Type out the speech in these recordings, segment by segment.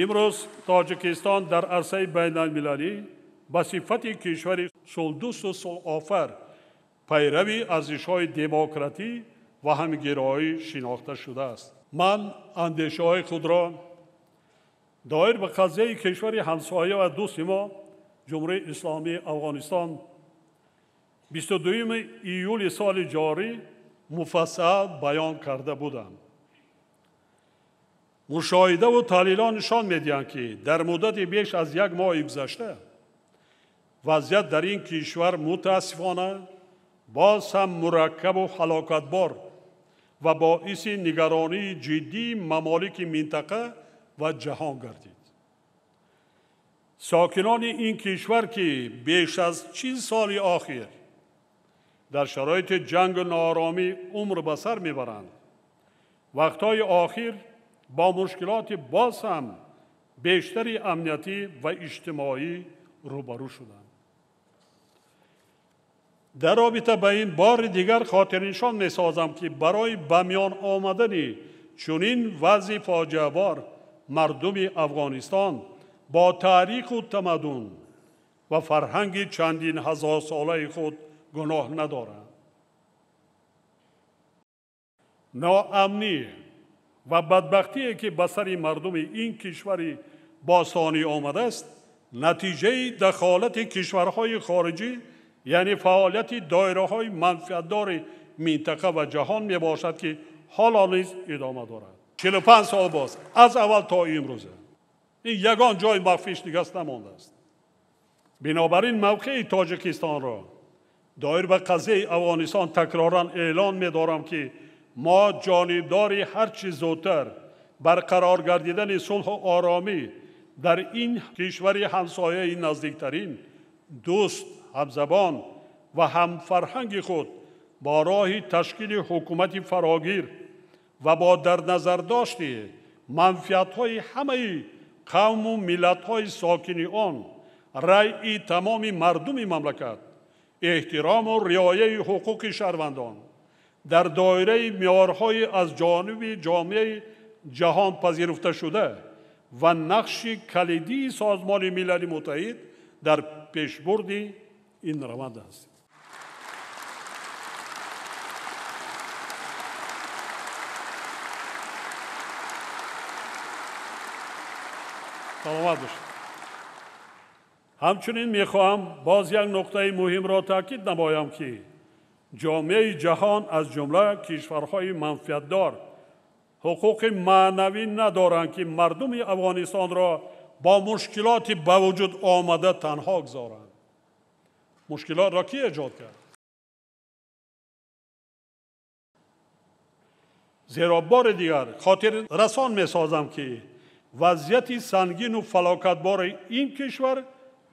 Имрӯз Тоҷикистон дар арсаи байналмилалӣ ба сифати кишвари сулҳдӯсту сулҳофар, пайрави арзишҳои демократӣ ва ҳамгироӣ шинохта шудааст. Ман андешаҳои худро доир ба қазияи кишвари ҳамсоя ва дӯсти мо, Ҷумҳурии Исломии Афғонистон, 22 июли соли ҷорӣ муфассал баён карда будам. Мушоҳидаву таҳлилҳо нишон медиҳанд, ки дар муддати беш аз як моҳи гузашта вазъият дар ин кишвар мутаассифона боз ҳам мураккабу ҳалокатбор ва боиси нигаронии ҷиддии мамолики минтақа ва ҷаҳон гардид. Сокинони ин кишвар, ки беш аз 40 соли охир дар шароити ҷангу нооромӣ умр ба сар мебаранд, вақтҳои охир бо мушкилоти боз ҳам бештари амниятӣ ва иҷтимоӣ рӯбарӯ шуданд. Дар робита ба ин бори дигар хотирнишон месозам, ки барои ба миён омадани чунин вазъи фоҷиабор мардуми Афғонистон бо таъриху тамаддун ва фарҳанги чандин ҳазорсолаи худ гуноҳ надоранд. Ноамнӣ ва бадбахтие, ки ба сари мардуми ин кишвари бостонӣ омадааст, натиҷаи дахолати кишварҳои хориҷӣ, яъне фаъолияти доираҳои манфиатдори минтақа ва ҷаҳон мебошад, ки ҳоло низ идома дорад. 45 сол боз аз аввал то имрӯза ин ягон ҷои махфиш дигаст намондааст. Бинобар ин мавқеи Тоҷикистонро доир ба қазияи Афғонистон такроран эълон медорам, ки мо ҷонибдори ҳар чӣ зудтар барқарор гардидани сулҳу оромӣ дар ин кишвари ҳамсояи наздиктарин, дӯст, ҳамзабон ва ҳамфарҳанги худ бо роҳи ташкили ҳукумати фарогир ва бо дар назардошти манфиатҳои ҳамаи қавму миллатҳои сокини он, раъи тамоми мардуми мамлакат, эҳтирому риояи ҳуқуқи шаҳрвандон дар доираи меъёрҳои аз ҷониби ҷомеаи ҷаҳон пазируфташуда ва нақши калидии Созмони Милали Муттаҳид дар пешбурди ин раванд аст. Саломат бошед. Ҳамчунин мехоҳам боз як нуқтаи муҳимро таъкид намоям, ки ҷомеаи ҷаҳон аз ҷумла кишварҳои манфиатдор ҳуқуқи маънавӣ надоранд, ки мардуми Афғонистонро бо мушкилоти ба вуҷуд омада танҳо гузоранд. Мушкилотро кӣ эҷод кард? Зеро бори дигар хотиррасон месозам, ки вазъияти сангину фалокатбори ин кишвар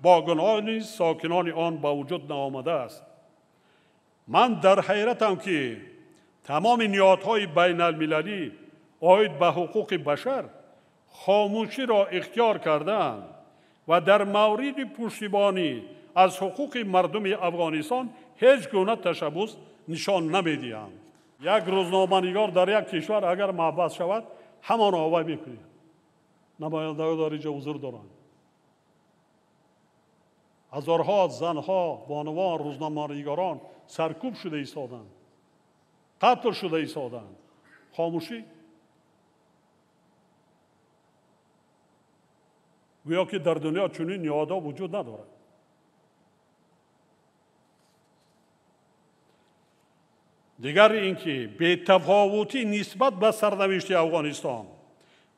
бо гуноҳи сокинони он ба вуҷуд наомадааст. Ман дар ҳайратам, ки тамоми ниҳодҳои байналмилалӣ оид ба ҳуқуқи башар хомӯширо ихтиёр кардаанд ва дар мавриди пуштибонӣ аз ҳуқуқи мардуми Афғонистон ҳеҷ гуна ташаббус нишон намедиҳанд. Як рӯзноманигор дар як кишвар агар маҳбас шавад, ҳамон овай мекунад. Намояндагон дар инҷо ҳузур доранд. Ҳазорҳо занҳо, бонувон, рӯзноманигорон саркӯб шуда истоданд, қатл шуда истоданд. Хомӯшӣ. Гӯё ки дар дунё чунин ниҳодҳо вуҷуд надорад. Дигар ин ки бетафовутӣ нисбат ба сарнавишти Афғонистон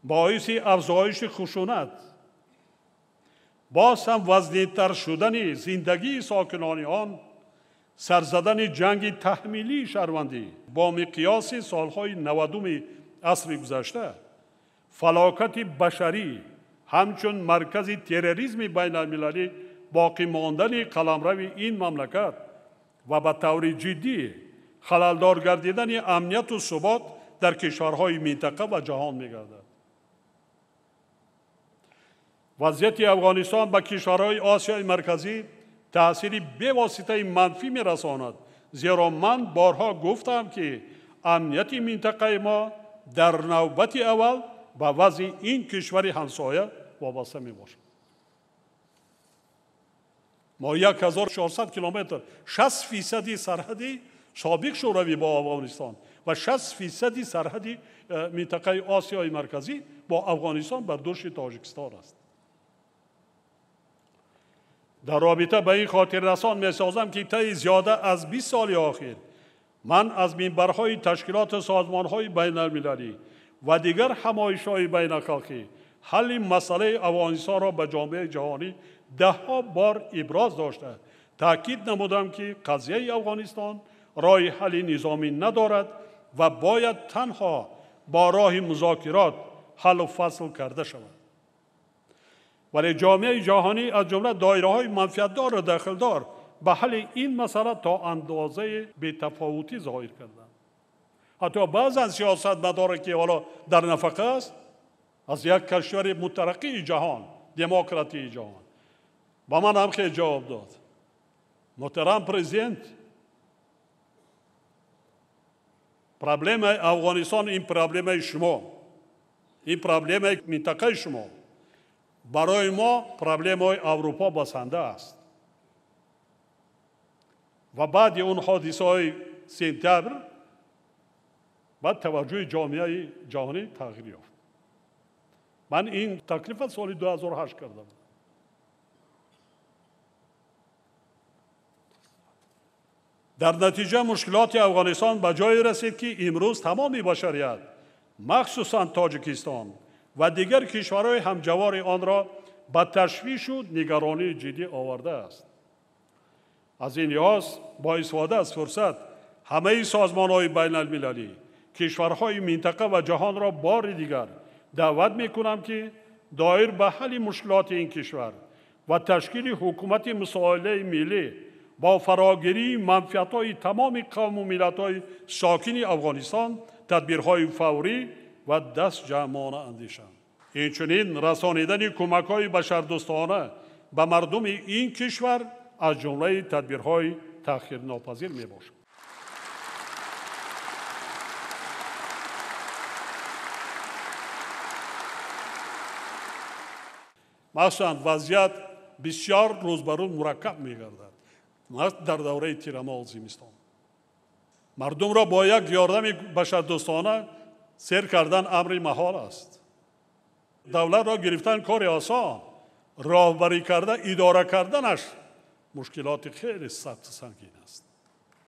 боиси афзоиши хушунат, боз ҳам вазнинтар шудани зиндагии сокинони он, сарзадани ҷанги таҳмилии шаҳрвандӣ бо миқёси солҳои 90-уми асри гузашта, фалокати башарӣ ҳамчун маркази терроризми байналмилалӣ боқӣ мондани қаламрави ин мамлакат ва ба таври ҷиддӣ халалдор гардидани амнияту субот дар кишварҳои минтақа ва ҷаҳон мегардад. Вазъияти Афғонистон ба кишварҳои Осиёи Марказӣ таъсири бевоситаи манфӣ мерасонад, зеро ман борҳо гуфтам, ки амнияти минтақаи мо дар навбати аввал ба вазъи ин кишвари ҳамсоя вобаста мебошад. Мо 1400 километр, 60% сарҳади собиқ Шӯравӣ бо Афғонистон ва 60% сарҳади минтақаи Осиёи Марказӣ бо Афғонистон бар дӯши Тоҷикистон аст. Дар робита ба ин хотиррасон месозам, ки таи зиёда аз 20 соли охир ман аз минбарҳои ташкилоту созмонҳои байналмилалӣ ва дигар ҳамоишҳои байналхалқӣ ҳалли масъалаи Афғонистонро ба ҷомеаи ҷаҳонӣ даҳҳо бор иброз дошта, таъкид намудам, ки қазияи Афғонистон роҳи ҳалли низомӣ надорад ва бояд танҳо бо роҳи музокирот ҳаллу фасл карда шавад. Вале ҷомеаи ҷаҳонӣ аз ҷумла доираҳои манфиатдору дахлдор ба ҳалли ин масъала то андозаи бетафовутӣ зоҳир карданд. Ҳатто баъзан сиёсатмадоре, ки ҳоло дар нафақа аст, аз як кишвари мутараққии ҷаҳон, демократии ҷаҳон, ба ман ҳам хел ҷавоб дод: муҳтарам президент, проблемаи Афғонистон ин проблемаи шумо, ин проблемаи минтақаи шумо. Барои мо проблемаи Аврупо басанда аст. Ва баъди он ҳодисаҳои сентябр баъд таваҷҷӯҳи ҷомеаи ҷаҳонӣ тағйир ёфт. Ман ин таклифа соли 2008 кардам. Дар натиҷа мушкилоти Афғонистон ба ҷое расид, ки имрӯз тамоми башарият, махсусан Тоҷикистон ва дигар кишварҳои ҳамҷавори онро ба ташвишу нигаронии ҷиддӣ овардааст. Аз ин лиҳоз бо истифода аз фурсат ҳамаи созмонҳои байналмилалӣ, кишварҳои минтақа ва ҷаҳонро бори дигар даъват мекунам, ки доир ба ҳалли мушкилоти ин кишвар ва ташкили ҳукумати мусолиҳаи миллӣ бо фарогирии манфиатҳои тамоми қавму миллатҳои сокини Афғонистон тадбирҳои фаврӣ ва дастҷамъона андешанд. Инчунин расонидани кӯмакҳои башардӯстона ба мардуми ин кишвар аз ҷумлаи тадбирҳои таъхирнопазир мебошад. Махсусан вазъият бисёр рӯз ба рӯз мураккаб мегардад. Дар давраи тирамоҳ зимистон мардумро бо як ёрдами башардӯстона сер кардан амри маҳол аст. Давлатро гирифтан кори осон, роҳбарӣ карда идора карданаш мушкилоти хеле сахту сангин аст.